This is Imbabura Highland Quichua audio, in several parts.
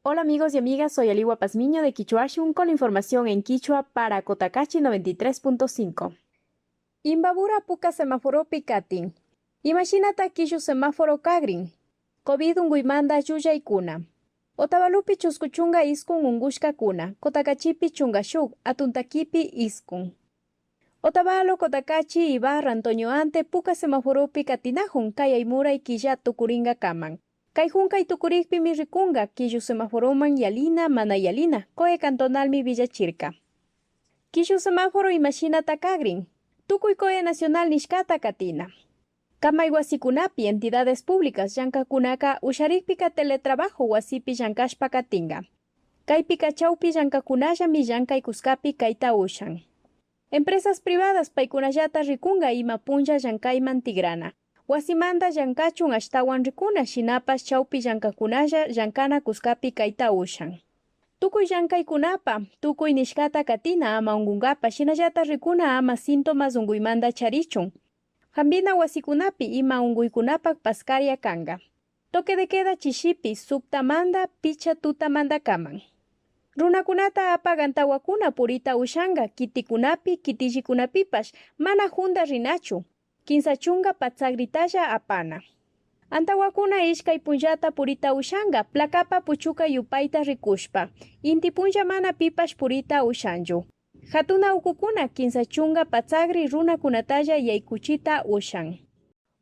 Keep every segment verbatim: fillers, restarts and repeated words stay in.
Hola amigos y amigas, soy Aliwa Pazmiño de Kichwashun con la información en kichwa para Cotacachi noventa y tres punto cinco. Imbabura puka semaforopi katin. Imashinata killu semáforo kagrin? COVID unkuymanta llullaykuna. Otavalopi chusku chunka iskun unkushkakuna, Cotacachipi chunka shuk, Atuntaquipi iskun. Otavalo, Cotacachi, Ibarra, Antonio Ante puka semaforopi katinajun kay aymuray killa tukurinkakaman. Kay junkay tukurikpimi rikunka killu semaforoman yalina mana yalina, COE cantonalmi villachirka. Killu semáforo imashinata kagrin? Tukuy COE nacional nishkata katina. Kamay wasikunapi entidades públicas llankakunaka usharikpika teletrabajo wasipi llankashpa katinka. Kaypika chawpi llankakunallami llankay kuskapi kayta ushan. Empresas privadas paykunallata rikunka ima punlla llankayman tigrana, wasimanta llankachun ashtawan rikuna, shinapash chawpi llankakunalla llankana kuskapi kayta ushan. Tukuy llankaykunapa, tukuy nishkata katina ama unkunkapa, shinallata rikuna ama síntomas unkuymanta charichun. Hampina wasikunapi ima unkuykunapak paskarya kanka. Toque de queda chishipi suktamanta picha tutamantakaman. Runakunata apak antawakuna purita ushanka kitikunapi, kitillikunapipash mana hunta rinachu, kinsa chunka patsakritalla apana. Antawakuna ishkay punllata purita ushanka, placapa puchuka yupayta rikushpa, inti punlla mana pipash purita ushanchu. Hatuna ukukuna kinsa chunka patsakri runakunatalla yaykuchita ushan.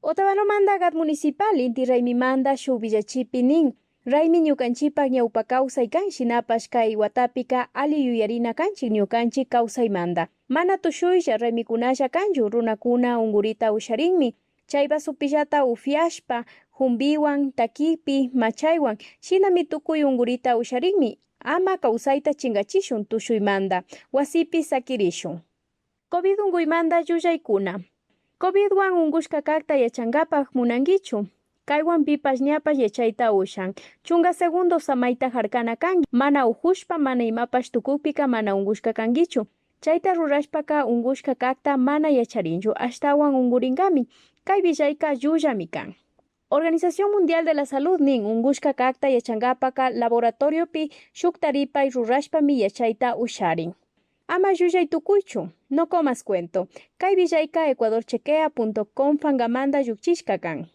Otavalomanta GAD municipal inti raymimanta shuk villachipi nin, raymi ñukanchipak ñawpa kawsay kan, shinapash kay watapika ali yuyarina kanchik ñukanchik kawsaymanta. Mana tushuylla raymikunalla kanchu, runakuna unkurita usharinmi. Chay vasopillata ufiashpa, humbiwan, takipi, machaywan, shinami tukuy unkurita usharinmi. Ama kawsayta chinkachishun tushuymanta, wasipi sakirishun. COVID unkuymanta llullaykuna. COVIDwan unkushka kakta yachankapak munankichu? Kaywan pipash ñapash yachayta ushan. Chunka segundos samayta harkana kanki. Mana uhushpa, mana imapash tukukpika mana unkushka kankichu. Chayta rurashpaka unkushka kakta mana yacharinchu, ashtawan unkurinkami. Kay villayka llullami kan. Organización Mundial de la Salud nin unkushka kakta yachankapaka laboratoriopi shuk taripay rurashpami yachayta usharin. Ama llullay tukuychu, no comas cuento. Kay villayka ecuadorchequea punto com fangamanta llukchishka kan.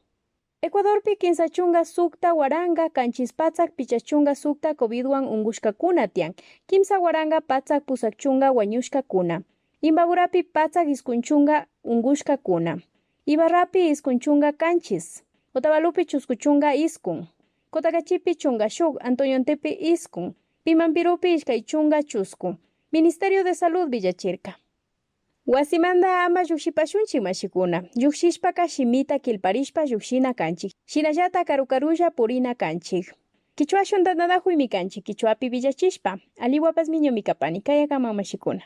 Ecuadorpi kinsa chunka sukta waranka kanchis patsak pichka chunka sukta COVIDwan unkushkakuna tiyan, kimsa waranka patsak pusak chunka wañushkakuna. Imbaburapi patsak iskun chunka unkushkakuna. Ibarrapi iskun chunka kanchis. Otavalopi chusku chunka iskun. Cotacachipi chunka shuk, Antonio Ontepi iskun. Pimanpirupi ishkay chunka chusku. Ministerio de Salud villachirka. Wasimanta ama llukshipashunchik mashikuna. Llukshishpaka shimita killparishpa llukshina kanchik. Shinallata karu karulla purina kanchik. Kichwashun tantanakuymi kanchik kichwapi villachishpa. Aliwa Pazmiñomi kapani. Kayakama mashikuna.